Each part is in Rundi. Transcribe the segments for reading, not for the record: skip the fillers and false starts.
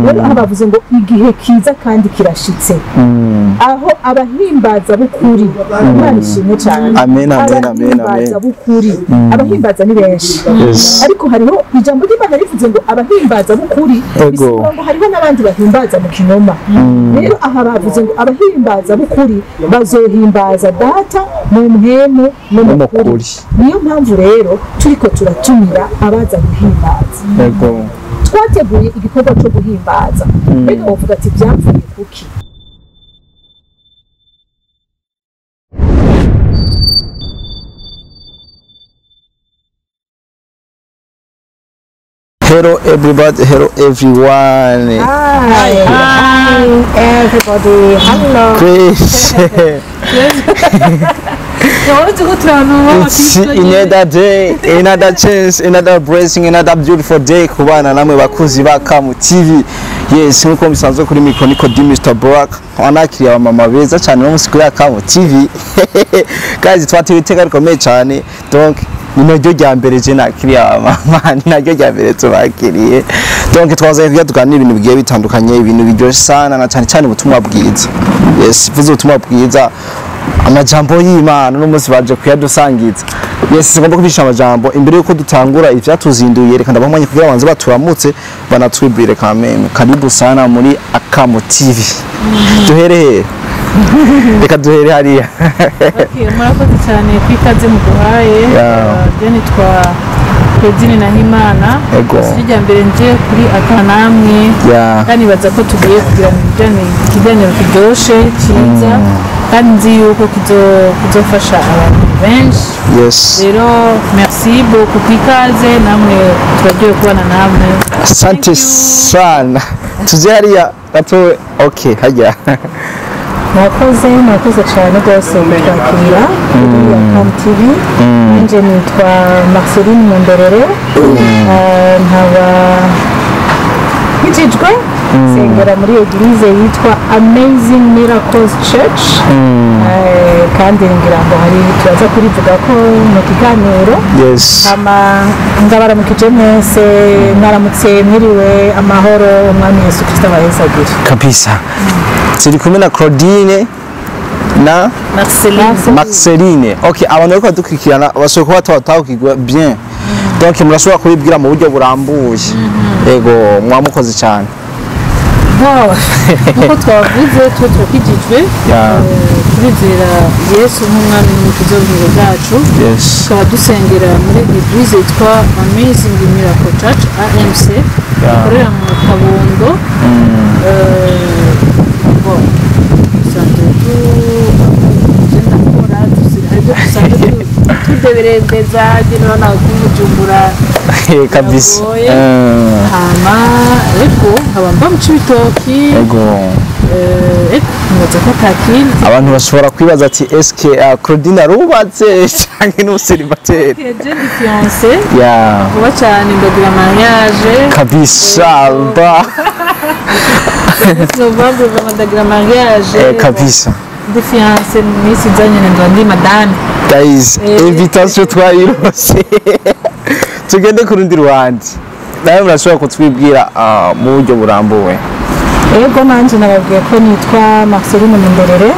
Rero aho bavuze ngo igihe kiza kandi kirashitse, aho abahimbaza b'ukuri, Imana ishimwe cyane. Amen, amen, amen, amen. Abahimbaza b'ukuri, abahimbaza ni benshi, Yes. ariko hariho ijambo ry'Imana rivuze ngo abahimbaza b'ukuri, Ego. bisigura ngo hariho n'abandi bahimbaza mu kinyoma. Rero aha bavuze ngo abahimbaza b'ukuri bazohimbaza Data mu mpemu no mu No mu kuri. kuri. Niyo mpamvu rero turiko turatumira abaza guhimbaza. Ego. Twateguye igikorwa cyo guhimbaza. Mbega wovuga ati byapfuye kuki? Hello everybody, hello everyone. Hi, hi everybody, hello. Chris. It's another day, another chance, another blessing, another beautiful day kubana namwe bakuzi ba Kamu TV. Yes, nkuko musanzwe kuri mikro niko di Mr. Black. Wanakiriye abamama beza cyane no musi kuri ya Kamu TV. Guys, twatewe iteka rikomeye cyane. Donc ni naryo rya mbere je nakiriye abamama, ni naryo rya mbere tubakiriye. Donc twazaye kugira tuganire ibintu bigiye bitandukanye, ibintu biryoshye sana na cyane cyane ubutumwa bwiza. Yes, vuze ubutumwa bwiza, amajambo y'Imana n'umunsi baje kuyadusangiza. Yes, ngomba kubisha amajambo imbere yuko dutangura ivyatuzinduye. Reka ndabaha umwanya kugira banze baturamutse banatwibwire kameme. Karibu sana muri Akamo TV. Duhere he? Reka duhere hariya. Okay, murakoze cyane ku ikaze muduhaye. Yeah. Je nitwa Claudine Nahimana. Ego. Si irya mbere nje kuri aka namwe, kandi nibaza ko tugiye kugirana ikiganiro kiryoshe cyiza, kandi nzi yuko kizofasha abantu benshi. Yes. Rero merci beaucoup ku ikaze, namwe turaryohewe kubana namwe. Asante Thank you. sana. Tuze hariya gato. Okay, hajya. Murakoze, murakoze cyane rwose kutwakira kuri Akam TV. Nanjye nitwa Marceline Munderere. Nkaba nkijijwe, nsengera muri eglise yitwa Amazing Miracles Church. Kandi ngira ngo hari turaza kurivuga ko mu kiganiro. Yes. Hama ndabaramukije mwese, mwaramutse, mwiriwe amahoro, umwami Yesu Kristo abahezagire. Kabisa. Turi kumwe na Claudine na Marceline. Marceline. Okay, abantu bariko badukurikirana bashobora kuba batatahukirwa bien. Donc murashobora kubibwira mu buryo burambuye. Ego, mwamukoze cyane. Bon, nkuko twavuze, tuba turakijijwe. Yeah. Turizera Yesu nk'umwami n'umukiza w'ubugingo bwacu. Yes. Tukaba dusengera muri eglise yitwa Amazing Miracle Church, AMC, ikorera mu Kabondo. Bon, dusanzwe ndakora, haribyo dusanzwe tudeberembeza nyine, urabona ko Bujumbura Kabisa. biragoye. Hama ego nkaba mba mu Cibitoki. Ego. Ego nibaza ko atakindi. Abantu bashobora kwibaza ati eske Claudine arubatse canke ni umuseribateri? Je ndi fiancée. Yeah. Vuba cyane ndagira mariage. Kabisa. Ba. Novembre vraiment ndagira mariage. Kabisa. Ndi fiancée, mu minsi iza nyine ndoba ndi madame. Guys, invitation twayirose. Tugende ku rundi ruhande. Nawe murashobora kutwibwira mu buryo burambuwe. Ego, nanjye nababwiye ko nitwa Marceline Munderere.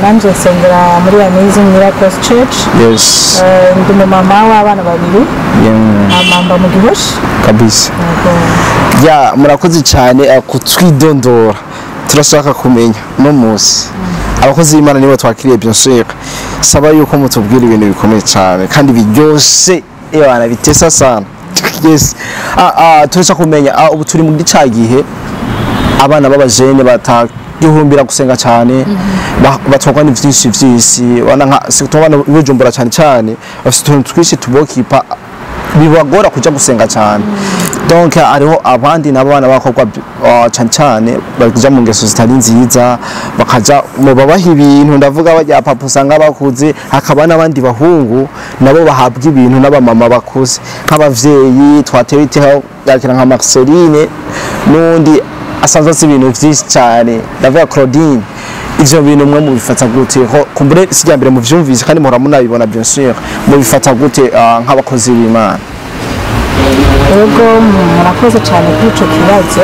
Nanjye nsengera muri Amazing Miracles Church. Yes. Ndi umumama w'abana babiri. Amamba mu Gihoshi. Kabisa. Yego. Ya, murakoze cyane kutwidondora. Turashaka kumenya no munsi abakozi b'Imana nibo twakiriye, bien sûr. Saba yuko mutubwira ibintu bikomeye cyane kandi biryoshe, ebana bitesa sana. Yes. Turashaka kumenya, ubu turi muri ca gihe abana b'abajene batagihurumbira gusenga cyane, batwarwa n'ivyinshi vy'isi. Wana nka surtout abana b'Ibujumbura cyane cyane bafite utuntu twinshi tubokipa, bibagora kuja gusenga cyane. Donc hariho abandi nabo bana b'abakobwa, cyane cyane baja mu ngeso zitari nziza, bakaja mu babaha ibintu, ndavuga barya papa usanga bakuze, hakaba n'abandi bahungu nabo bahabwa ibintu n'abamama bakuze. Nk'abavyeyi twatewe iteka yakira nka Marceline n'undi asanzwe azi ibintu vyinshi cyane, ndavuga Claudine. Ivyo bintu mwe mubifata gute? Ho kumbure si irya mbere muvyumvise kandi muhora munabibona, bien sûr. Mubifata gute nk'abakozi b'Imana? Ego, murakoze cyane kuri icyo kibazo.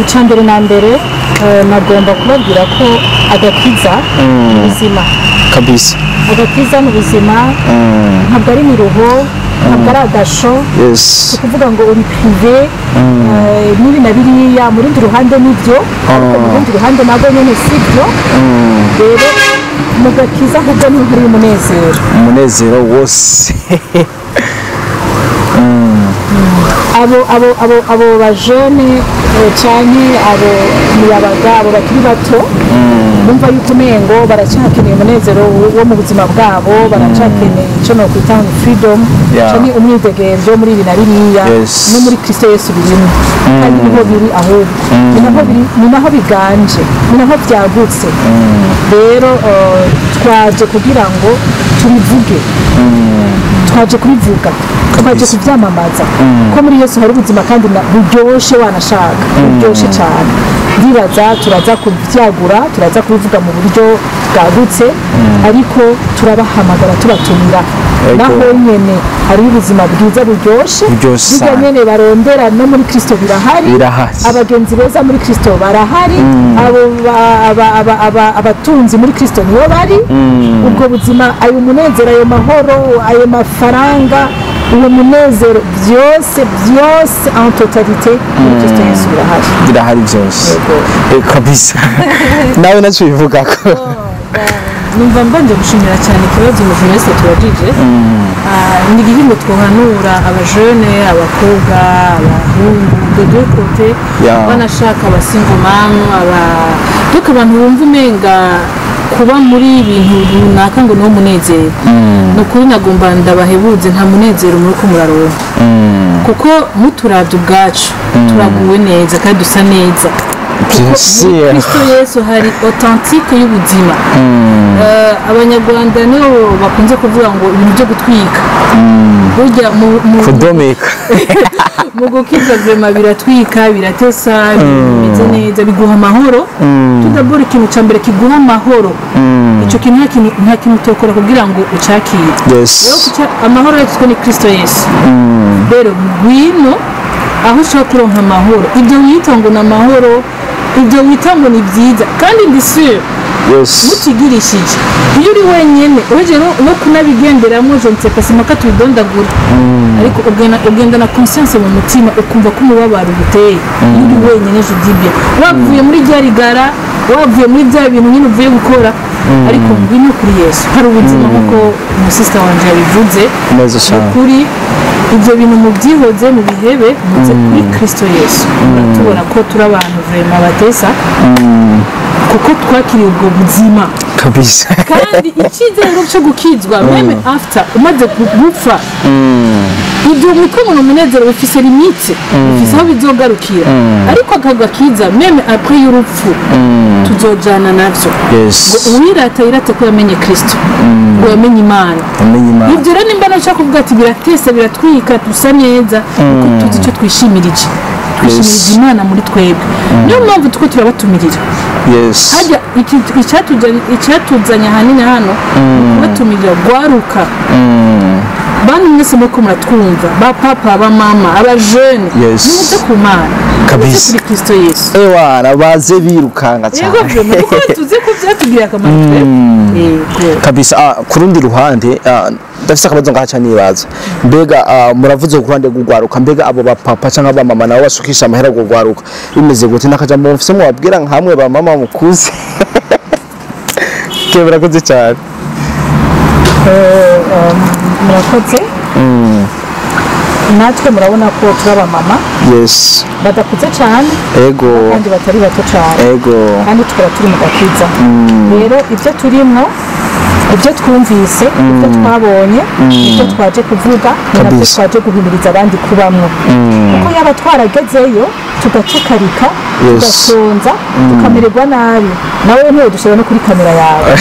Icya mbere na mbere, nagomba kubabwira ko agakiza ni ubuzima. Agakiza ni ubuzima, ntabwo ari imiruho, ntabwo ari agasho. Kuvuga ngo uri privé n'ibi na biriya, mu rundi ruhande nibyo, ariko mu rundi ruhande nabwo nyine si byo. Rero mu gakiza ahubwo niho hari umunezero. Umunezero wose. Abo bajene canke abo miyabaga, abo bakiri bato bumva yuko umengo baracyakeneye umunezero wo mu buzima bwabo, baracyakeneye icyo nokwita ngo freedom canke umwidegemvyo muri ibi na biriya, no muri Kristo Yesu birimo, kandi niho biri ahubwo, ni naho biri, ni naho biganje, ni naho byagutse. Rero twaje kugira ngo tubivuge, twaje kubivuga, twaje kubyamamaza ko muri Yesu hari ubuzima kandi buryoshe, wanashaka buryoshe cyane. Ndibaza turaza kubyagura, turaza kubivuga mu buryo bwagutse, ariko turabahamagara, tubatumira. Naho nyene hari ubuzima bwiza buryoshe. Buryoshe Burya cyane. nyene barondera no muri Kristo birahari. Birahari. Abagenzi beza muri Kristo barahari, abo abatunzi muri Kristo nibo bari. Ubwo buzima, ayo munezero, ayo mahoro, ayo mafaranga, uwo munezero, byose byose en totalité muri Kristo Yesu birahari. Birahari byose. Yego. Kabisa, nawe nacyo bivuga ko Numva mbanje gushimira cyane ikibazo umujournaliste tubajije. Ni igihembo twohanura abajene, abakobwa, abahungu, de deux côtés, banashaka aba single mom, aba donc abantu bumva umenga kuba muri ibintu runaka ngo niwo munezero. Ni ukuri nagomba ndabahebuze, nta munezero muri ko muraronka, kuko muturabye ubwacu turaguwe neza kandi dusa neza. Bien sûr. Kristo Yesu hari authentique y'ubuzima. Abanyarwanda nibo bakunze kuvuga ngo ibintu byo gutwika burya Kudomeka. mu gukiza vraiment biratwika, biratesa, bimeze neza, biguha amahoro. Tudabora ikintu cya mbere kiguha amahoro, icyo kintu nta kintu utokora kugira ngo ucakire. Rero amahoro yacu ni Kristo Yesu. Rero ngwino aho ushobora kuronka amahoro. Ibyo wita ngo ni amahoro, ibyo wita ngo ni byiza, kandi ndi sûr mutigirishije iyo uri wenyine uhejeje no kunabigenderamo, je ne sais pas, simpaka tubidondagura, ariko ugenda na conscience mu mutima, ukumva ko umubabaro uguteye iyo uri wenyine. Je dis bien, wavuye muri rya rigara, wavuye muri bya bintu nyine uvuye gukora, ariko ngwino kuri Yesu hari ubuzima, nk'uko umusista wanje yabivuze. Neza cyane. Kuri ibyo bintu mubyihoze, mubihebe, muze kuri Kristo Yesu. Muratubona ko turi abantu vraiment batesa, kuko twakiriye ubwo buzima. Kandi icyizere cyo gukizwa, même after umaze gupfa, ibyo mwitwa ngo ni umunezero bifise limite, bifise aho bizogarukira, ariko aka gakiza, même après y'urupfu, tuzojana navyo. Ngo uwirata yirate ko yamenye Kristo, ngo yamenye Imana. Amenye Imana. Ibyo rero nimba nashaka kuvuga ati biratesa, biratwika, dusa neza kuko tuzi icyo twishimirije, twishimirije Imana muri twebwe. Niyo mpamvu tuko turabatumirira. Hajya icyatuzanye ahanini hano ni kubatumirira gwaruka. Bantu mwese muriko muratwumva, ba papa, ba mama, abajene, nimuze ku Mana, muze kuri Kristo Yesu. Ewana, baze birukanka Yego, cyane. Vraiment, kuko tuzi ko byatugiriye akamaro twebwe. Yego. Kabisa. Ku rundi ruhande, ndafise akabazo ngaha cyane nibaza. Mbega muravuze ku ruhande rw'ugwaruka, mbega abo bapapa cyangwa abamama nabo basukisha amahera rw'ugwaruka bimeze gute? N'akajambo mufise mubabwira nkamwe ba mama mukuze ke? Murakoze cyane. Murakoze. Natwe murabona ko turi abamama badakuze cyane kandi batari bato cyane, kandi tukaba turi mu gakiza. Rero ibyo turimo, ibyo twumvise, ibyo twabonye, ibyo twaje kuvuga, ni nabyo twaje guhimiriza abandi kubamwo, kuko yaba twaragezeyo tugacukarika, tugasonza, tukamererwa nabi, nawe ntiwodushyira no kuri kamera yawe.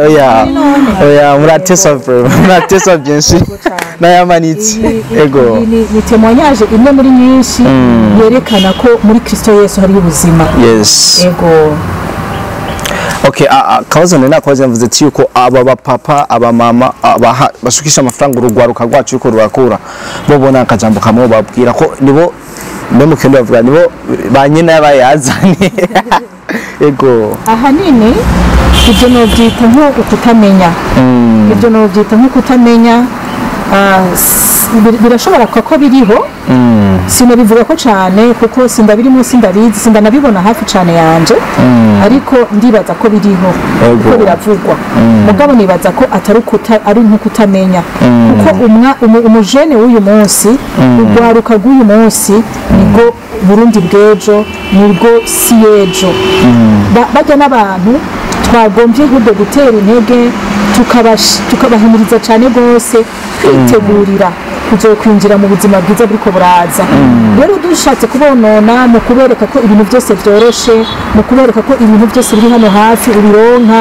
Oya. None. Oya, muratesa vraiment, muratesa byinshi n'ayamanitse. Ego. Iyi ni témoignage imwe muri nyinshi yerekana ko muri Kristo Yesu hariyo ubuzima. Ego. Okay, kabazo nari nakoze, mvuze ati yuko aba bapapa, aba mama bashukisha amafaranga urugwaruka rwacu yuko rurakura, bo bona akajambo kamwe babwira ko nibo mbe mu kirundi bavuga nibo ba nyina bayazanye. Ego. Ahanini ibyo nobyita nko ukutamenya, ibyo nobyita nko kutamenya. Birashobora ko biriho, sinabivuga ko cyane kuko sindabirimo, sindabizi, sindanabibona hafi cyane yanje, ariko ndibaza ko biriho kuko biravugwa. Mugabo nibaza ko atari ukuta, ari nko kutamenya, kuko umujene w'uyu munsi, urwaruka rw'uyu munsi nibwo Burundi bw'ejo, nibwo si y'ejo. Bajya n'abantu twagombye ahubwo gutera intege, tukabahimiriza cyane rwose kwitegurira kuzokwinjira mu buzima bwiza buriko buraza. Rero dushatse kubonona mu kubereka ko ibintu byose byoroshe, mu kubereka ko ibintu byose biri hano hafi ubironka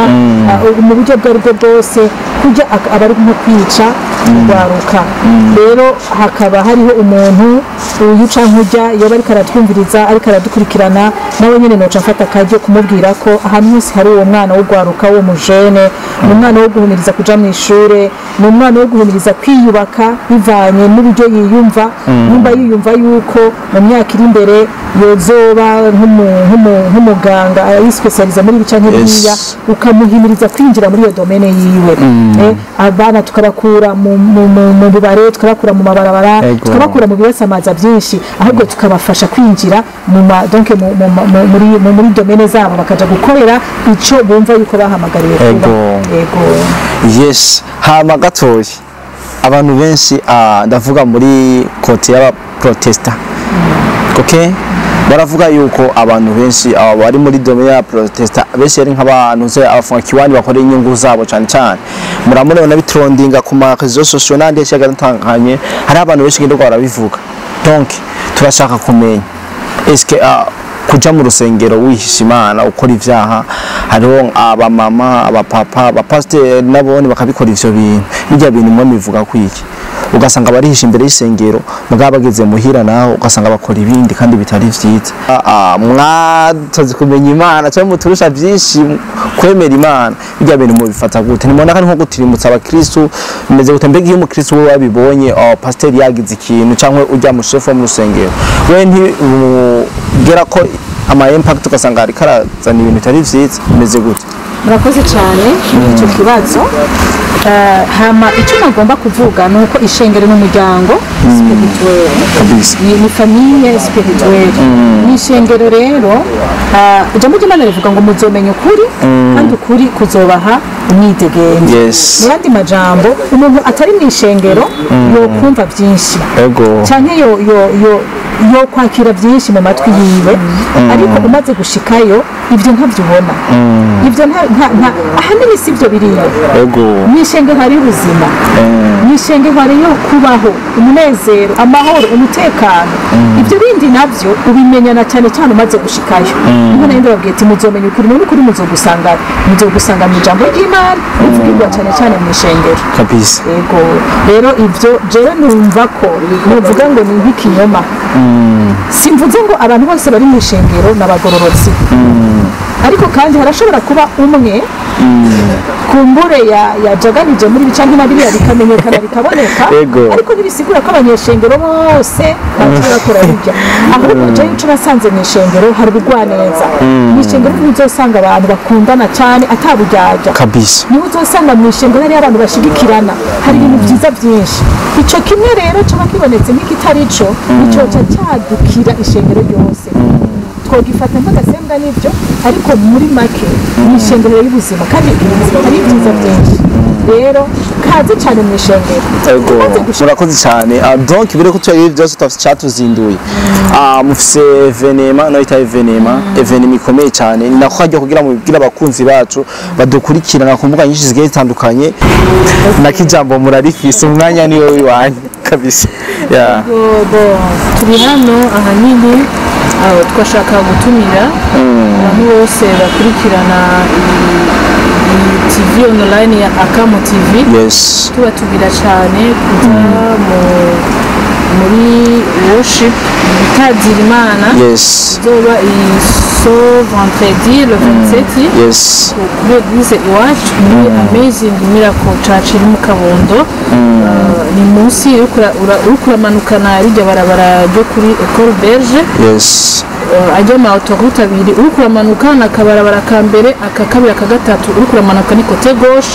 mu buryo bwo aribwo bwose, kujya aba ari nko kwica urwaruka. Rero hakaba hariho umuntu uyu canke ujya yoba ariko aratwumviriza, ariko aradukurikirana, nawe nyene noca mfata akaryo kumubwira ko ahantu hose hari uwo mwana w'urwaruka, w'uwo mujene, ni umwana wo guhumiriza kuja mw'ishure, ni umwana wo guhumiriza kwiyubaka bivanye n'uburyo yiyumva. Nimba yiyumva yuko mu myaka iri imbere yozoba nk'umuganga yispecializa muri ibi canke biriya, ukamuhimiriza kwinjira muri iyo domaine yiwe. Abana tukabakura mu bubare, tukabakura mu mabarabara, tukabakura mu bibasamaza byinshi, ahubwo tukabafasha kwinjira mu ma, donc muri domaine zabo, bakaja gukorera ico bumva yuko bahamagariwe kuba. Ego. Yes, hama gatoyi abantu benshi, ndavuga muri côté y'abaprotesta, okay, baravuga yuko abantu benshi bari muri domaine ya protesta benshi ari nk'abantu se abafunga kiwani bakora inyungu zabo cyane cyane. Muramubona bitrendinga ku ma réseaux sociaux n'andi yashyaga atandukanye, hari abantu benshi ngendo barabivuga. Donc turashaka kumenya, est-ce que kuja mu rusengero wihisha Imana, ukora ivyaha, hariho abamama, abapapa, abapasiteri nabone bakabikora ivyo bintu, bijya bintu mwe bivuga kwiki? Ugasanga barihisha imbere y'isengero, mugabo bageze muhira naho ugasanga bakora ibindi kandi bitari vyiza. Mwatoze kumenya Imana cyangwa muturusha byinshi kwemera Imana, bijya bintu mubifata gute? Nimubona ko ari nko gutirimutsa abakristu? Bimeze gute? Mbega iyo umukristu we wabibonye, pasiteri yagize ikintu cyangwa ujya mu shefu wo mu rusengero, we ntimugera ko ama impact ugasanga ariko arazana ibintu bitari vyiza? Bimeze gute? Murakoze cyane kuri icyo kibazo. Hama icyo nagomba kuvuga ni uko ishengero n'umuryango spirituel. Ni famille spirituelle, ni ishengero. Rero ijambo ry'Imana rivuga ngo muzomenya ukuri kandi ukuri kuzobaha umwidegemvyo. Mu yandi majambo, umuntu atari mu ishengero yokumva byinshi canke yo kwakira byinshi mu matwi yiwe, ariko umaze gushikayo ibyo ntabyo ubona, ibyo ahanini si byo biriyo. Mu ishengero hariyo ubuzima, mu ishengero hariyo kubaho, umunezero, amahoro, umutekano. Ibyo bindi nabyo ubimenyana cyane cyane umaze gushikayo. Niho nari ndababwiye ati muzomenya ukuri, none ukuri muzogusanga mu ijambo ry'Imana rivugirwa cyane cyane mu ishengero. Yego, rero ibyo jewe numva ko nuvuga ngo ni nk'ikinyoma. Simvuze ngo abantu bose bari mu ishengero n'abagororotsi, ariko kandi harashobora kuba umwe kumbure yajaganije muri bica na biriya, bikamenyekana, bikaboneka. Ariko ntibisigura ko abanyeshengero bose bagiye bakora bijya. Ahubwo jewe ico nasanze mu ishengero, hari ubugwaneza mu ishengero. Niho uzosanga abantu bakundana cyane ataburyarya. Niho uzosanga mu ishengero hariyo abantu bashigikirana, hari ibintu byiza byinshi. Ico kimwe rero coba kibonetse nk'ikitari co, nicoca cyadukira ishengero ryose, twogifata nk'agasembwa n'ibyo. Ariko muri make ni ishengero y'ubuzima kandi hari ibyiza byinshi. Rero kaze cyane mu ishengero. Umaze gushika. Murakoze cyane. Donc bire ko tuyari byose tafite cyatuzinduye. Mufise événement, no ita événement ikomeye cyane, ni nako hajya kugira mu bibwira abakunzi bacu badukurikirana ku mbuga nyinshi zigiye zitandukanye. Nakijambo murarifise, umwanya ni wowe wanyu kabisa, yeah. Bo, turi hano ahanini aho twashaka gutumira abantu bose bakurikirana iyi TV online ya Akamo TV. Tubatumira cyane kuza mu Muri worship, gutazira Imana. Izoba ce vendredi le 27 kuri église iwacu, muri Amazing Miracle Church iri mu Kabondo. Ni munsi uriko uramanukana rijya barabara ryo kuri Ecole Belge, ajya ama autoroute abiri, uriko uramanuka ni akabarabara ka mbere, aka kabiri, aka gatatu, uriko uramanuka ni côté gauche.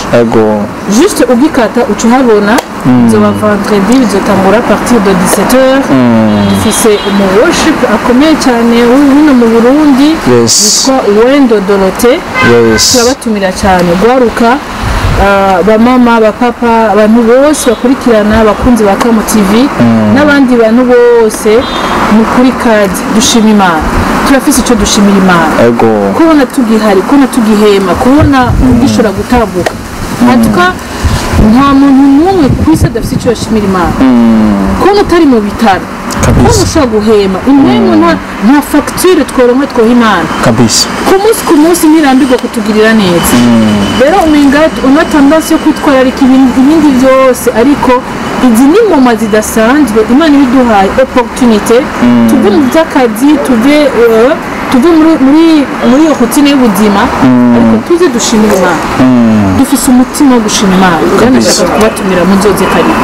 Juste ugikata uca uhabona. Bizoba vendredi, bizotangura à partir de 17h. Dufise umu worship akomeye cyane hino mu Burundi witwa Wendo Dorote. Turabatumira cyane, gwaruka, bamama, bapapa, abantu bose bakurikirana, abakunzi ba Kamo TV n'abandi bantu bose. Ni ukuri kazi dushima Imana, turafise icyo dushimira Imana kubona tugihari, kubona tugihema, kubona ugishobora gutambuka. Hatuka nta muntu n'umwe ku isi adafite icyo yashimira Imana. Kubona utari mu bitaro, kubona ushobora guhema impemu, nta fagitire tworonka twoha Imana. Ku munsi ku munsi ntirambirwa kutugirira neza. Rero umenga una tendance yo kwitwararika ibindi byose, ariko izi ni moments zidasanzwe Imana ibiduhaye opportunité. Tuve mu by'akazi, tuve muri iyo routine y'ubuzima, ariko tuze dushimire Imana. Dufise umutima wo gushima Imana. Rero ndashaka kubatumira, muzoze karibu.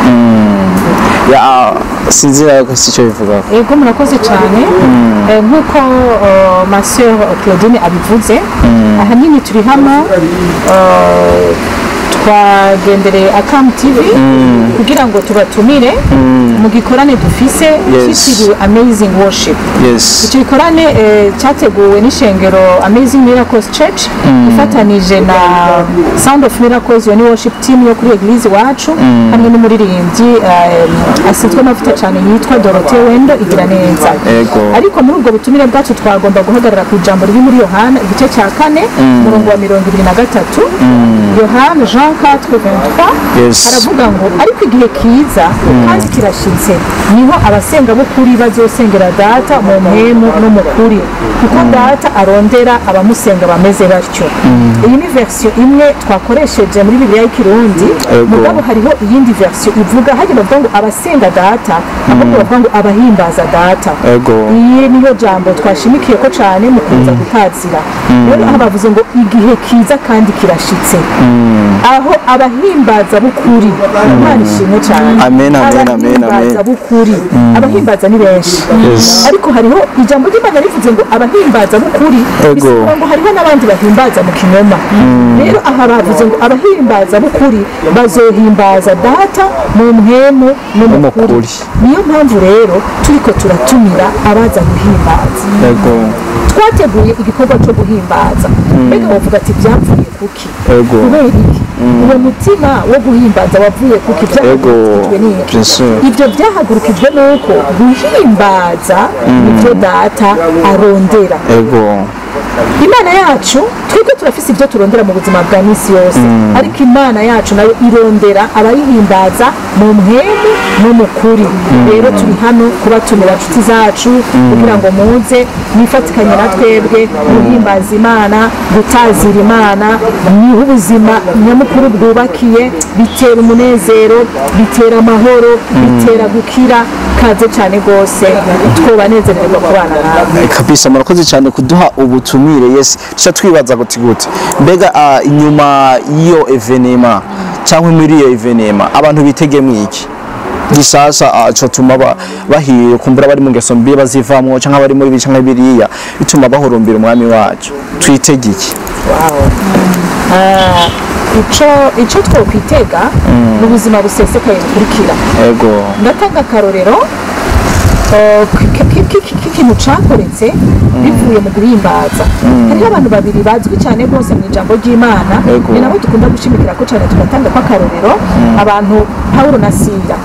Ya, sinzi nawe ko si icyo bivuga. Yego, murakoze cyane. Nk'uko ma sœur Claudine abivuze, ahanini turi hano, twagendereye Akam TV kugira ngo tubatumire mu gikorane dufise cyitiriwe Amazing Worship. Icyo gikorane cyateguwe n'ishengero Amazing Miracles Church ifatanije na Sound of Miracles, iyo ni worship team yo kuri église iwacu, hamwe n'umuririmbyi asizwe amavuta cyane yitwa Dorothée Wendo igira neza. Ariko muri ubwo butumire bwacu twagomba guhagarara ku ijambo riri muri Yohana igice cya 4, umurongo wa 23, Yohana, Jean 4:23. Haravuga ngo: "Ariko igihe kiza kandi kirashitse, niho abasenga b'ukuri bazosengera Data mu mpemu no mu kuri, kuko Data arondera abamusenga bameze batyo." Iyi ni version imwe twakoresheje muri Bibiliya y'Ikirundi. Mugabo hariho iyindi version ivuga hajya bavuga ngo abasenga Data, ahubwo bavuga ngo abahimbaza Data. Iyi niyo jambo twashimikiye ko cyane mu kuza gutazira. Rero aha bavuze ngo igihe kiza kandi kirashitse, aho abahimbaza b'ukuri, Imana ishimwe cyane. Amen, amen, amen, amen. Abahimbaza b'ukuri, abahimbaza ni benshi, ariko hariho ijambo ry'Imana rivuze ngo abahimbaza b'ukuri, bisigura ngo hariho n'abandi bahimbaza mu kinyoma. Rero aha bavuze ngo abahimbaza b'ukuri bazohimbaza Data mu mpemu no mu mu kuri. Kuri. Niyo mpamvu rero turiko turatumira abaza guhimbaza. Twateguye igikorwa cyo guhimbaza. Mbega bavuga ati byapfuye kuki? Kubera iki? Uwo mutima wo guhimbaza wavuye kuki? Byahagurukijwe n'iki? Bien sûr. Ibyo byahagurukijwe n'uko guhimbaza nibyo Data arondera. Imana yacu, twebwe turafise ibyo turondera mu buzima bwa minsi yose, ariko Imana yacu nayo irondera abayihimbaza mu mpemu no mu kuri. Rero turi hano kubatumira, inshuti zacu, kugira ngo muze mwifatikanye na twebwe guhimbaza Imana, gutazira Imana. Niho ubuzima nyamukuru bwubakiye. Bitera umunezero, bitera amahoro, bitera gukira. Kaze cyane rwose, twobanezererwa kubana nawe. Kabisa, murakoze cyane kuduha ubutumire. Yes, tuca twibaza guti gute mbega inyuma y'iyo événement cyangwa muri iyo événement abantu bitegemwe iki gishasha cotuma bahiye kumbura bari mu ngeso mbi bazivamwo, canke bari muri ibi canke biriya, bituma bahurumbira Umwami wacu? Twitege iki? Ico twokwitega ni ubuzima busesekaye bukurikira. Ndatanga akarorero k'ikintu cakoretse bivuye mu guhimbaza. Hariho abantu babiri bazwi cyane rwose mu ijambo ry'Imana, ni nabo dukunda gushimikira ko cyane, tugatanga ko akarorero, abantu Pawulo na Sila.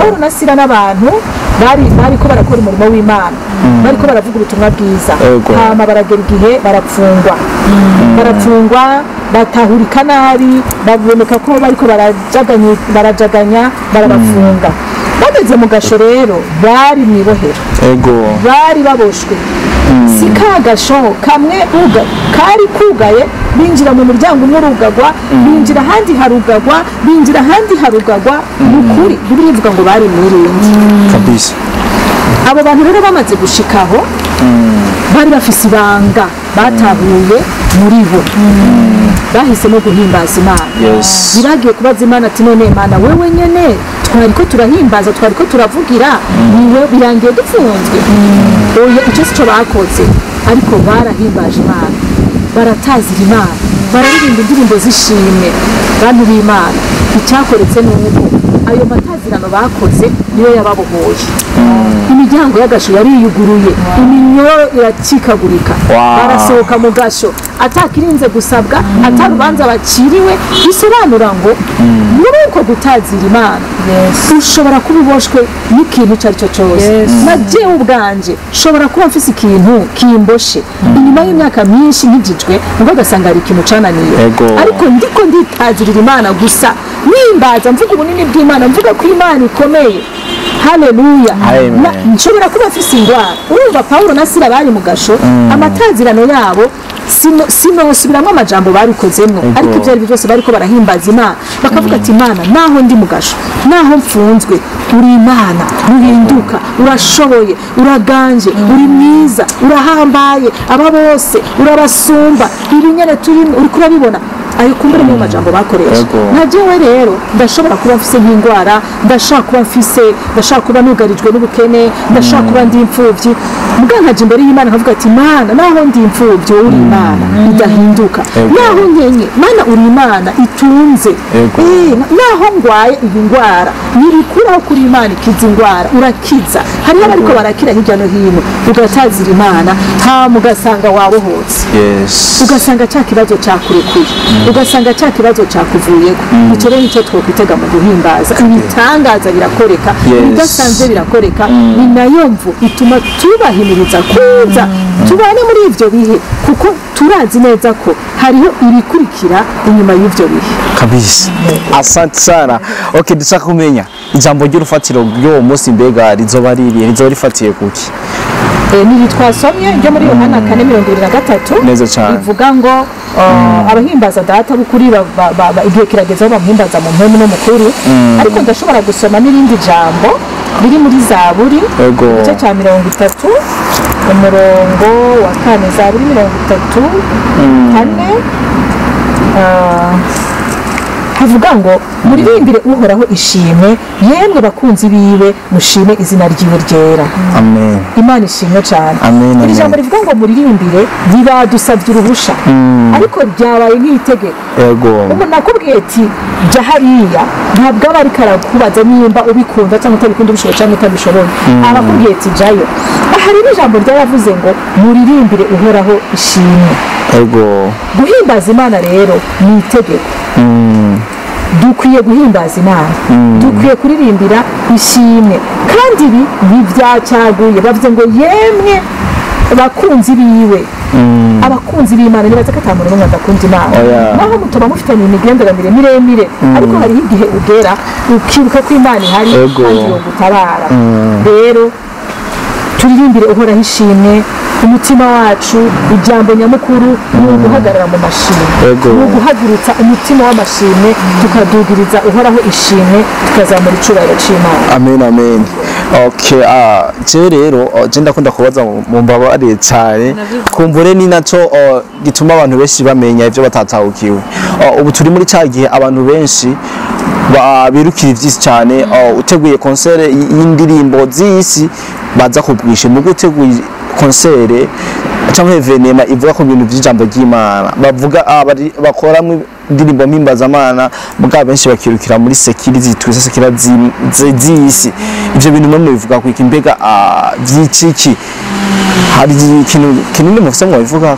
Pawulo na Sila n'abantu bari bariko barakora umurimo w'Imana, bariko baravuga ubutumwa bwiza. Hama baragera igihe barapfungwa, barapfungwa, batahurika nabi, baboneka ko bariko barajaganya, barabafunga. Bageze mu gasho rero, bari mu ibohero, bari baboshwe, si ka gasho kamwe kari kugaye. Binjira mu muryango umwe urugagwa, binjira ahandi harugagwa, binjira ahandi harugagwa. Ni ukuri, Bibiliya ivuga ngo bari mwirinde kabisa. Abo bantu rero bamaze gushikaho, bari bafise ibanga batahuye muri bo, bahisemo guhimbaza Imana. Ntibagiye kubaza Imana ati: "None Imana, wewe nyene twariko turahimbaza, twariko turavugira, niwe birangiye dufunzwe?" Oya, icyo si cyo bakoze, ariko barahimbaje Imana, baratazira Imana, bararirimba indirimbo z'ishimwe. Bantu b'Imana, icyakoretse ni uko ayo matazirano bakoze niyo yababohoye. Imiryango y'agasho yariyuguruye, iminyororo iracikagurika. Barasohoka mu gasho atakirinze gusabwa, atarubanza baciriwe. Bisobanura ngo muri uko gutazira Imana ushobora kuba uboshwe n'ikintu icyo ari cyo cyose. Na jewe ubwanje nshobora kuba mfise ikintu kimboshe inyuma y'imyaka myinshi nkijijwe, ngo ugasanga hari ikintu cananiye, ariko ndiko nditazirira Imana gusa, nimbaza, mvuga ubunini bw'Imana, mvuga ko Imana ikomeye. Haleluya! Amen. Nshobora kuba mfise ingwara. Urumva, Pawulo na Sila bari mu gasho, amatazirano yabo sinosubiramwo amajambo babikozemwo, ariko ibyo ari byo byose bariko barahimbaza Imana, bakavuga ati: "Imana, naho ndi mu gasho, naho mfunzwe, uri Imana ntuhinduka, urashoboye, uraganje, uri mwiza, urahambaye, aba bose urabasumba, ibi nyene turimo uriko urabibona." Ayo kumbure niyo majambo bakoresha. Nka jewe rero ndashobora kuba mfise nk'indwara, ndashobora kuba mfise, ndashobora kuba nugarijwe n'ubukene, ndashobora kuba ndi imfuvyi, muga nkaja imbere y'Imana nkavuga ati: "Imana, naho ndi imfuvyi, wowe uri Imana idahinduka. Naho nkenye, Mana, uri Imana itunze. Naho ngwaye iyi ndwara, ntibikuraho kuri Imana ikiza indwara, urakiza." Hariho abariko barakira hirya no hino. Ugatazira Imana, hama ugasanga wabohotse, ugasanga cya kibazo cyakurekuye, ugasanga cya kibazo cyakuvuyeko. Icyo rero nicyo twokwitega mu guhimbaza: ibitangaza birakoreka, ibidasanzwe birakoreka. Ni nayo mvu ituma tubahimiriza kuza tubane muri ibyo bihe, kuko turazi neza ko hariho ibikurikira inyuma y'ibyo bihe. Kabisa, asante sana. Okay, dushaka kumenya ijambo ry'urufatiro ry'uwo munsi, mbega rizoba ririye, rizoba rifatiye kuki? Ni twasomye ryo muri Yohana 4:23. Neza cyane. Rivuga ngo abahimbaza Data b'ukuri igihe kirageze aho bamuhimbaza mu mpwemu no mu kuri. Ariko ndashobora gusoma n'irindi jambo riri muri Zaburi, igice cya 30, umurongo wa 4. Zaburi 34, havuga ngo: "Muririmbire Uhoraho ishimwe, yemwe bakunzi biwe, mushime izina ryiwe ryera." Amen. Imana ishimwe cyane. Amen, Iri amen. jambo rivuga ngo muririmbire, ntibadusabye uruhusha, ariko ryabaye nk'itegeko. Umuntu akubwiye ati: "Jya hariya," ntabwo aba ariko arakubaza nimba ubikunda cyangwa utabikunda, ubishoboye cyangwa utabishoboye. Aba akubwiye ati: "Jyayo." Aha rero ijambo ryaravuze ngo: "Muririmbire Uhoraho ishimwe." Guhimbaza Imana rero ni itegeko. Dukwiye guhimbaza Imana, dukwiye kuririmbira ishimwe, kandi ibi ntibyacaguye. Bavuze ngo: "Yemwe bakunzi biwe." Abakunzi b'Imana, nibaza ko ata muntu n'umwe adakunda Imana. Oya. Naho mutoba mufitanye imigenderanire miremire, ariko hariho igihe ugera ukibuka ko Imana ihari kandi yogutabara. Rero turirimbire Uhoraho ishimwe. Umutima wacu, ijambo nyamukuru ni uguhagarara mu mashimwe, ni uguhagurutsa umutima w'amashimwe, tukadugiriza Uhoraho ishimwe, tukazamura icubahiro c'Imana. Amen, amen. Okay, je rero je ndakunda kubaza, mu mbabare cyane, kumbure ni naco gituma abantu benshi bamenya ivyo batatahukiwe. Ubu turi muri ca gihe abantu benshi birukira ivyisi cyane. Uteguye concert y'indirimbo z'isi, baza kubwisha. Mu guteguye concert cyangwa événement ivuga ku bintu by'ijambo ry'Imana, bavuga bakoramwo indirimbo mpimbazamana, mugabo benshi bakirukira muri séculaire, zitwise séculaire z'isi. Ivyo bintu mwe mubivuga kwiki? Mbega vy'iciki hari ikintu kinini mufise mwabivuga?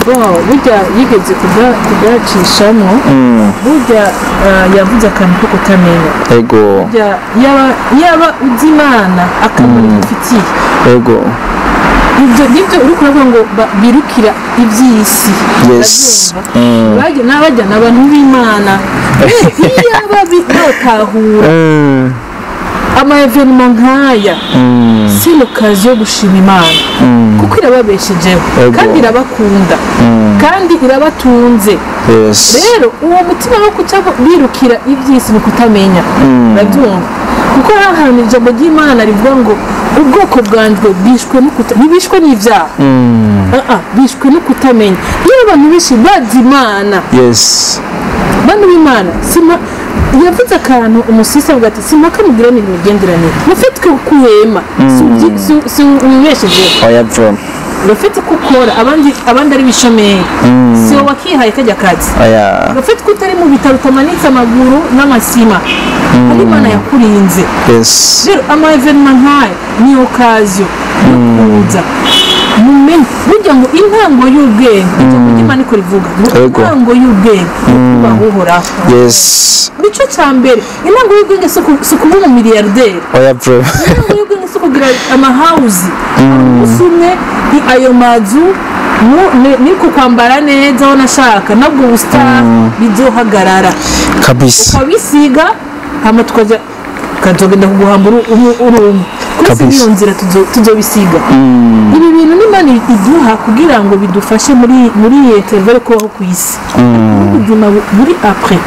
Bon, burya yigeze kugacishamo, burya yavuze akantu ko kutamenya. Burya yaba uzi Imana, akamaro igufitiye, ibyo nibyo uri kuravuga ngo birukira iby'isi. Urabyumva? Bajya n'abajya ni abantu b'Imana. Iyaba bitotahura. Ama événements nk'aya, c'est l'occasion yo gushima Imana, kuko irababeshejeho kandi irabakunda kandi irabatunze. Rero uwo mutima wo kuca birukira iby'isi ni ukutamenya, urabyumva, kuko hari ahantu ijambo ry'Imana rivuga ngo ubwoko bwanjye bishwe no kuta, ntibishwe n'ibyaha. Ah, ah, bishwe no kutamenya. Iyo abantu benshi bazi Imana, bantu b'Imana, sima yavuze akantu umusisi avuga ati simpaka mugiranire imigenderanire mufite kuhema si wibeshejeho. Oya, vraiment. Urafite ko ukora, abandi ari bishomeri, si wowe wakihaye kajya kazi. Oya. Urafite ko utari mu bitaro, utamanitse amaguru n'amasima, ari Imana yakurinze. Rero ama événements nk'aya ni occasion yo kuza mumenye burya ngo intango y'ubwenge, ijambo ry'Imana iko rivuga ngo intango y'ubwenge ni ukubaha Uhoraho. Nicyo cya mbere. Intango y'ubwenge si ukuba umumiliyarderi. Oya, vraiment. Intango y'ubwenge si ukugira amahawuzi. Umunsi umwe ni ayo mazu ni ku kwambara neza aho nashaka nabwo busitani bizohagarara. Ukabisiga, hama tukajya tukazogenda kuguhamba uri umwe twese. Niyo nzira tuzobisiga ibi bintu n'Imana iduha kugira ngo bidufashe muri iyi intervalle kubaho ku isi n'ubuzima buri après.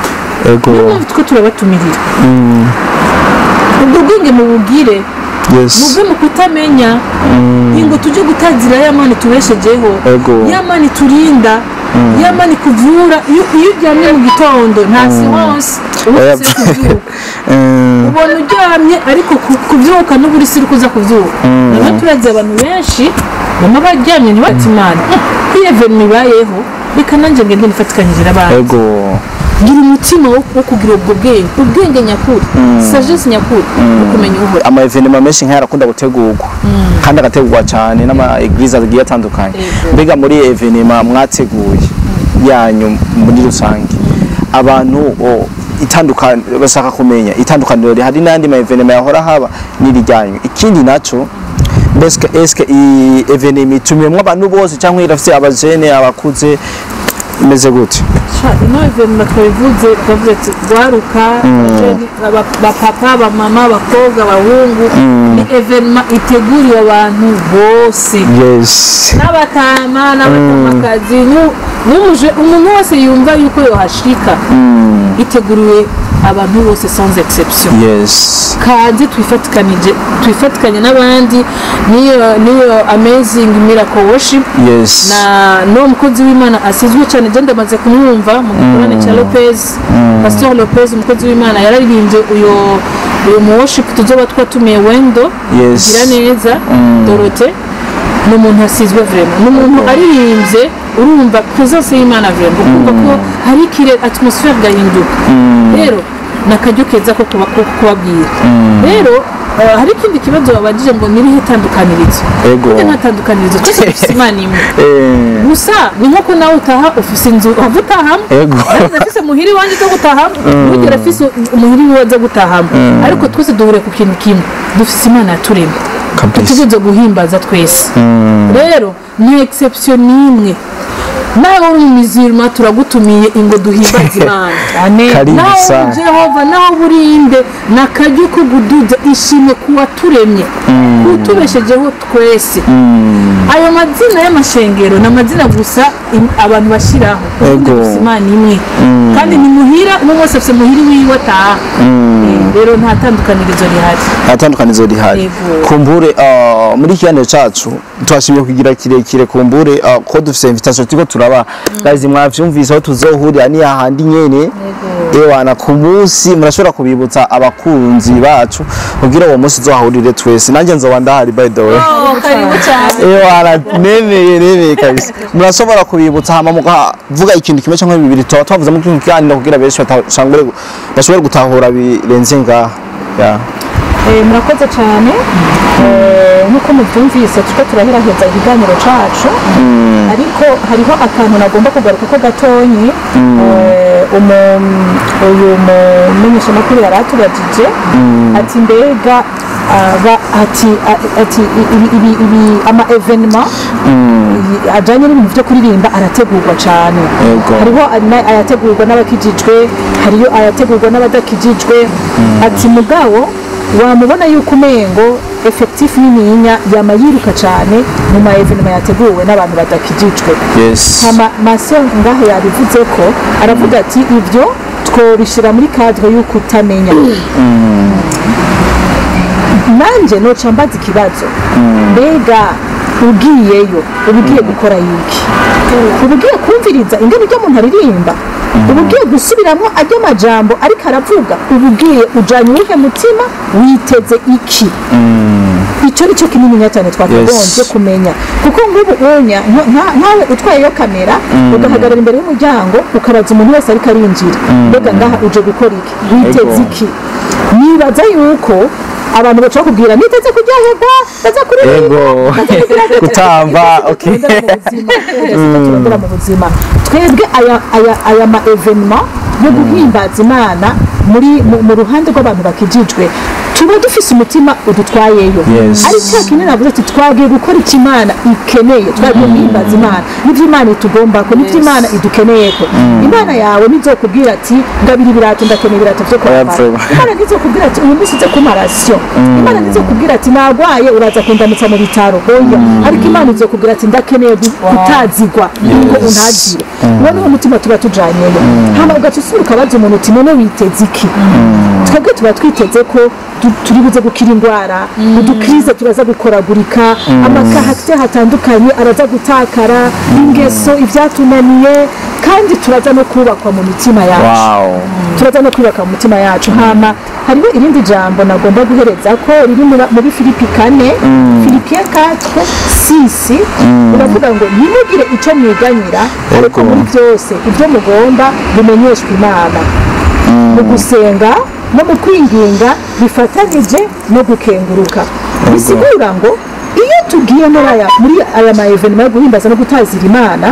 Niyo mpamvu two turabatumirira ubwo bwenge mubugire, muve mu kutamenya ngo tujye gutazira ya Mana tubeshejeho, ya Mana iturinda, ya Mana ikuvura. Iyo uryamye mu gitondo nta siwonsi uba ufise kubyuka, ubona uryamye ariko kubyuka n'ubu uri kuza kubyuka. Niba turazi abantu benshi bama baryamye ntibati Imana ko iyo événement ibayeho, reka nanjye ngende nifatikanyije n'abandi. Gira umutima wo kugira ubwo bwenge, ubwenge nyakuri, sagesse nyakuri, wo kumenya Uhoraho. Ama événements menshi nk'aya arakunda gutegurwa kandi agategurwa cyane n'ama églises agiye atandukanye. Mbega muri événement mwateguye yanyu muri rusange, abantu bashaka kumenya itandukaniro rihari n'andi ma événements yahora haba n'iri ryanyu. Ikindi naco, mbese eske iyi événement itumiyemwo abantu bose cyangwa irafise abajene, abakuze, imeze gute? Sha, ino événement twabivuze, twavuze ati rwaruka, bapapa, abamama, abakobwa, abahungu, ni événement iteguriwe abantu bose, n'abatama n'abatamakazi, n'umuje, umuntu wese yumva yuko yohashika. Iteguriwe abantu bose sans exception. Kaze twifatikanije, twifatikanye n'abandi niyo Amazing Miracle Worship na n'uwo mukozi w'Imana asizwe cyane. Je ndamaze kumwumva mu gikorane cya Lopez, Pastor Lopez, umukozi w'Imana yararirimbye uyu mu worship tuzoba twatumiye Wendo. Gira neza Dorote ni umuntu asizwe vraiment, ni umuntu aririmbye urumva présence y'Imana vraiment, ukumva ko hari ikire, atmosphère gahinduka. Rero ni akaryo keza ko kubabwira. Rero hari ikindi kibazo babajije ngo nirihe tandukanirizo? Burya nta tandukanirizo, twese dufise Imana imwe. Gusa ni nko nawe utaha ufise inzu wava utahamo. Nanjye ndafise muhiri iwanjye zo gutahamo, ntugere afise umuhiri wiwe aza gutahamo, ariko twese duhuriye ku kintu kimwe: dufise Imana yaturemye dutegerezwa guhimbaza twese. Rero ni exception n'imwe. Nawe uri umuzirima, turagutumiye ingo duhimbaze Imana. Amen. Karibu Nawe sana. Jehova, nawe burinde, ni akaryo ko guduza ishimwe ku waturemye, utubeshejeho twese. Ayo mazina y'amashengero ni amazina gusa abantu bashyiraho. Ubundi gusa Imana imwe, kandi ni muhira, umwe wese afite muhira wiwe ataha. Rero nta tandukanirizo rihari. Nta tandukanirizo rihari. Yego. Kumbure muri iki kiganiro cacu twashimye kugira kirekire, kumbure ko dufise invitation turiko turaba. Guys, mwavyumvise aho tuzohurira ni hahandi nyene. Ewana, ku munsi murashobora kubibutsa abakunzi bacu kugira uwo munsi tuzohahurire twese. Nanjye nzoba ndahari, by the way. Oh, karibu cyane. Ewana, nemeye kabisa. Murashobora kubibutsa hama mukavuga ikintu kimwe cyangwa bibiri tuba twavuze muri kino kiganiro kugira benshi batashangure bashobore gutahura birenze ngaha. Yeah. Murakoze cyane. Nk'uko mubyumvise, turiko turaheraheza ikiganiro cacu, ariko hariho akantu nagomba kugaruka ko gatonyi. Uyu mumenyeshamakuru yari atubajije ati mbega ati ibi ama événements ajanye n'ibintu vyo kuririmba arategurwa cyane. Hariho ayategurwa n'abakijijwe, hariyo ayategurwa n'abadakijijwe. Ati mugabo Wamubona yuko umengo effectif nininya yama yiruka cyane mu ma événement yateguwe n'abantu badakijijwe. Hama maso ngaho yabivuze ko aravuga ati ibyo twobishira muri cadre y'uko utamenya. Nanje noca mbaza ikibazo, mbega ugiyeyo uba ugiye gukora yuki? Uba ugiye kumviriza ingene ibyo umuntu aririmba? Uba ugiye gusubiramo ajya amajambo ariko aravuga? Uba ugiye ujanye uwuhe mutima? Witeze iki? Icyo ni cyo kinini cyane twakagombye kumenya, kuko nk'ubu unya nkawe utwayeyo kamera ugahagarara imbere y'umuryango ukabaza umuntu wese ariko arinjira, mbega ngaha uje gukora iki? Witeze iki? Nibaza yuko abantu baca bakubwira niteze kuryoherwa, baza kuririmba, gutamba. Okay, turondera mu buzima twebwe aya ma événement yo guhimbaza Imana muri mu ruhande rw'abantu bakijijwe, tuba dufise umutima udutwayeyo. Ari cya kintu navuze ati twagiye gukora icyo Imana ikeneye, twagiye guhimbaza Imana, nivyo Imana itugomba ko, nivyo Imana idukeneye ko. Imana yawe nizokubwira ati ngabira ibirato, ndakeneye ibirato vyo kwambara. Imana nizokubwira ati uyu munsi uze kumpa ration. Imana nizokubwira ati nagwaye uraza kundamutsa mu bitaro. Oya, ariko Imana izokubwira ati ndakeneye gutazigwa ngo untazire. Uwo niwo mutima tuba tujanyeyo. Hama ugaca usubira ukabaza umuntu uti none witeze iki? Twebwe tuba twiteze ko turi buze gukira indwara, udukrize turaza gukoragurika, amakaraktere hatandukanye araza gutakara, ingeso ibyatunaniye, kandi turaza no kubakwa mu mitima yacu. Turaza no kubaka mu mitima yacu. Hama hariho irindi jambo nagomba guhereza ko riri muri Filipi 4, Philippiens 4:6, uravuga ngo ntimugire icyo mwiganyira, ariko muri byose ibyo mugomba bimenyeshwe Imana mu gusenga no mu kwinginga bifatanije no gukenguruka. Bisigura ngo iyo tugiye muri aya ma événement yo guhimbaza no gutazira Imana,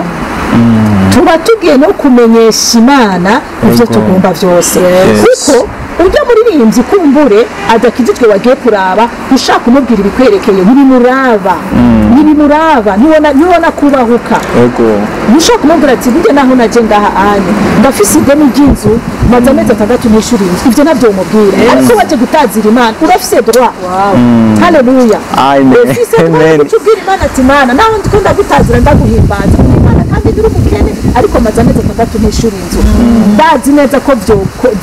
tuba tugiye no kumenyesha Imana ibyo tugomba byose. Kuko ujya muririmbyi kumbure adakijijwe wagiye kuraba, ushaka kumubwira ibikwerekeye ntibimuraba, ntibimuraba, ntibona kubahuka. Ushaka kumubwira ati burya naho naje ngaha anye ndafise ideni ry'inzu maze amezi 6 nishura inzu, ibyo ntabyo umubwira. Ariko waje gutazira Imana urafise droit. Haleluya. Ufise droit yo kubwira Imana ati Imana naho ndiko ndagutazira ndaguhimbaza Imana kandi ndi umukene, ariko maze amezi 6 nishura inzu, ndazi neza ko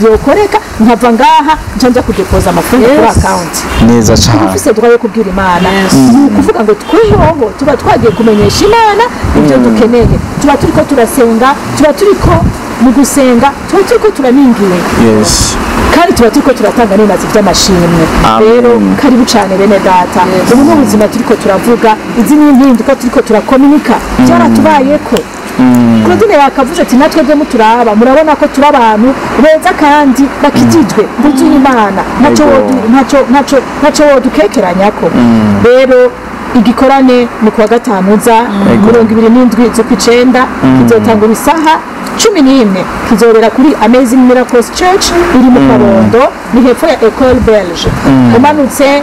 byokoreka nkava ngaha nja kudepoza amafaranga kuri account. Neza cyane. Ufise droit yo kubwira Imana. Ni ukuvuga ngo twehoho tuba twagiye kumenyesha Imana ibyo dukeneye, tuba turiko turasenga, tuba turiko mu gusenga, tuba turiko turaninginga. Kandi tuba turiko turatanga n'ibimazi by'amashimwe. Rero karibu cyane bene data. Ubu ni ubuzima turiko turavuga, izi ni impinduka turiko turakominika, byaratubayeko. Claudine yakavuze ati natwe byo muturaba murabona ko turi abantu beza kandi bakijijwe buzuye Imana, ntacyo wodukekeranyako. Rero igikorane ni kuwa gatanu za 27 z'ukwicenda, kizotangura isaha 11, kizobera kuri Amazing Miracles Church iri mu Kabondo, ni hepfo ya Ecole Belge. Umanutse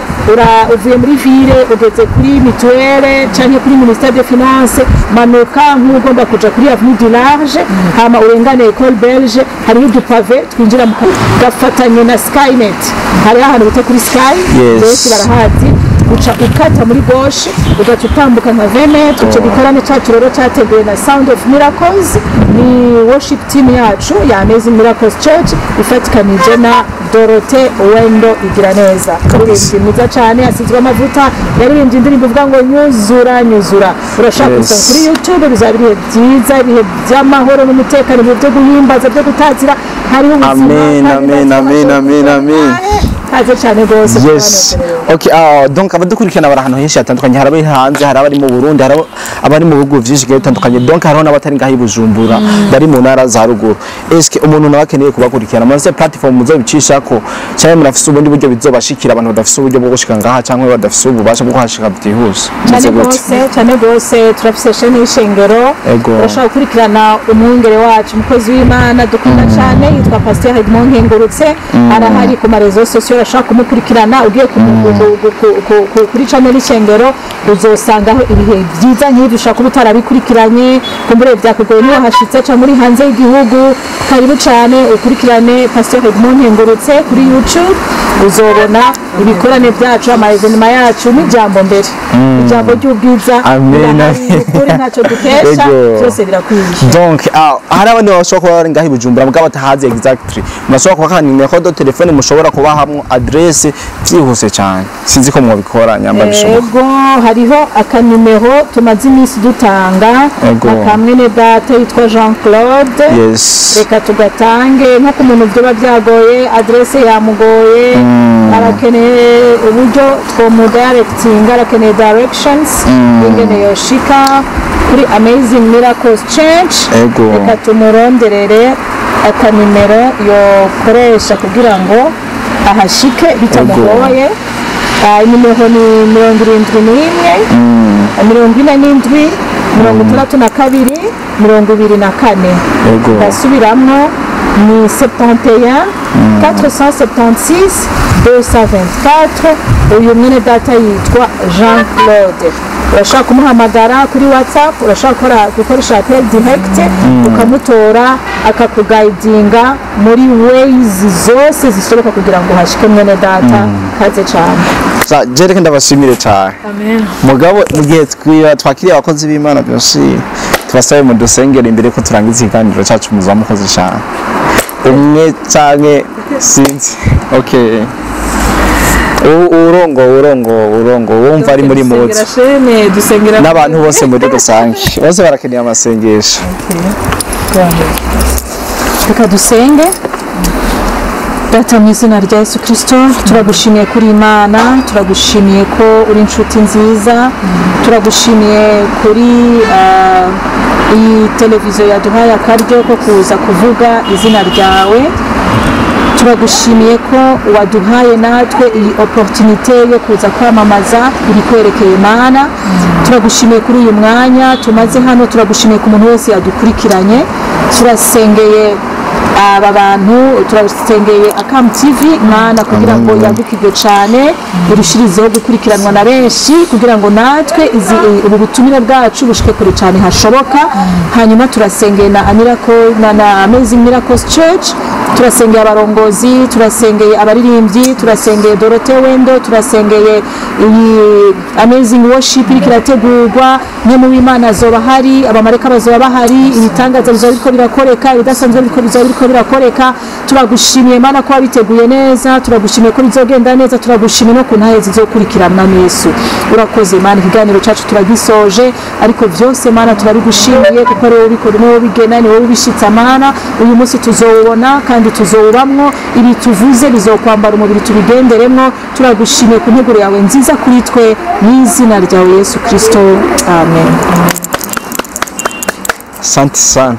uvuye muri ville ugeze kuri mutuelle canke kuri ministère des Finances, manuka nk'ugomba kuja kuri Avenue du Large, hama urengane Ecole Belge, hariho udupave twinjira mu gafatanye na Skynet, hariho ahantu bita kuri Sky, benshi barahazi. Uca ukata muri gauche ugaca utambuka nka 20 metres. Ico gikorane cacu rero cyateguwe na Sound of Miracles, ni worship team yacu ya Amazing Miracles Church ifatikanije na Dorothée Wendo Igiraneza, umuririmbyi mwiza cyane asizwe amavuta, yaririmbye indirimbo ivuga ngo nyuzura nyuzura. Urashaka gusanga kuri YouTube, bizaba ibihe byiza, ibihe by'amahoro n'umutekano, ibihe byo guhimbaza, byo gutazira, hariho ubuzima. Amen, amen, amen, amen, amen. Kaze cyane rwose. Yes. Okay, donc abadukurikirana bari ahantu henshi hatandukanye, hari abari hanze, hari abari mu Burundi, hari abari mu bihugu vyinshi bigiye bitandukanye. Donc hariho n'abatari ngaho i Bujumbura, bari mu ntara za ruguru. Eske umuntu nawe akeneye kubakurikirana, murafise platform muzobicishako canke murafise ubundi buryo bizobashikira abantu badafise uburyo bwo gushika ngaha canke badafise ububasha bwo kuhashika byihuse? Cyane rwose, cyane rwose, turafise chaîne y'ishengero. Urashobora gukurikirana umwungere wacu, umukozi w'Imana dukunda cyane, yitwa Pasteur Edmond Nkengurutse, arahari ku ma réseaux sociaux, urashobora kumukurikirana. Ugiye kuri channel y'ishengero uzosangaho ibihe byiza nk'ibyo, ushobora kuba utarabikurikiranye, kumbure byakugoye niba hashitse cyangwa uri hanze y'igihugu. Karibu cyane ukurikirane Pasteur Edmond Nkengurutse kuri YouTube. Uzobona ibikorane byacu, ama événements yacu n'ijambo mbere, ijambo ry'ubwiza. Amen. Rirahari, ukuri ntacyo dukesha. Ego. Byose birakwiye. Donc hari abandi bashobora kuba bari ngaho i Bujumbura mugabo batahazi exactly, murashobora kubaha numéro de téléphone mushobora kubahamwo adresse byihuse cyane? Sinzi ko mwabikora nyamba bishoboka. Ego, hariho akanimero tumaze iminsi dutanga. Ego. Akamwene data yitwa Jean Claude. Reka tugatange nko ku muntu byoba byagoye, adresse yamugoye, arakeneye uburyo twomudirectinga, arakeneye directions ingene yoshika kuri Amazing Miracles Church. Reka tumuronderere akanimero yokoresha kugira ngo ahashike bitamugoye. Inimero ni 71 47 62 24. Ndasubiramwo, ni 71 476 224. Uyu mwene data yitwa Jean Claude. Urashobora kumuhamagara kuri WhatsApp, urashobora gukoresha appel direct, ukamutora akakuguidinga muri ways zose zishoboka kugira ngo uhashike. Mwene data, kaze cyane. Je reka ndabashimire cyane. Amen. Mugabo mu gihe twakiriye abakozi b'Imana byose, tubasabe mu dusengere imbere ko turangiza ikiganiro cyacu. Muza mukoze cyane, umwe canke sinzi. Okay, urongo wumva ari muri Dusengera muzi shene, dusengera n'abantu bose muri rusange, bose barakeneye amasengesho. Reka dusenge. Data, mu izina rya Yesu Kirisito, turagushimiye kuri Imana, turagushimiye ko uri inshuti nziza, turagushimiye kuri iyi televiziyo yaduhaye akaryo ko kuza kuvuga izina ryawe. Turagushimiye ko waduhaye natwe iyi opportunité yo kuza kwamamaza ibikwerekeye. Imana, turagushimiye kuri uyu mwanya tumaze hano, turagushimiye ku muntu wese yadukurikiranye. Turasengeye aba bantu, turasengeye Akam TV, Mana, kugira ngo yagukirwe cyane, irushirizeho gukurikiranwa na benshi, kugira ngo natwe ubu butumire bwacu bushike kure cyane hashoboka. Hanyuma turasengeye na Miracle na Amazing Miracles Church, turasengeye abarongozi, turasengeye abaririmbyi, turasengeye Dorothée Wendo, turasengeye iyi Amazing Worship iriko irategurwa. Mwe mu w'Imana azoba hari, abamarayika bazoba bahari, ibitangaza bizoba biriko birakoreka, ibidasanzwe bizoba biriko birakoreka. Turagushimiye Mana ko wabiteguye neza, turagushimiye ko bizogenda neza, turagushimiye no ku ntahe zizokurikirana. Yesu, urakoze Mana. Ikiganiro cyacu turagisoje, ariko byose Mana turabigushimiye kuko ari wowe ubikora, ni wowe ubigena, ni wowe ubishitsa. Mana, uyu munsi tuzowubona kandi tuzowubamwo. Ibi tuvuze bizokwambara umubiri, tubigenderemwo. Turagushimiye ku nteguro yawe nziza kuri twe, mu izina ryawe Yesu Kristo, amen. Asante sana.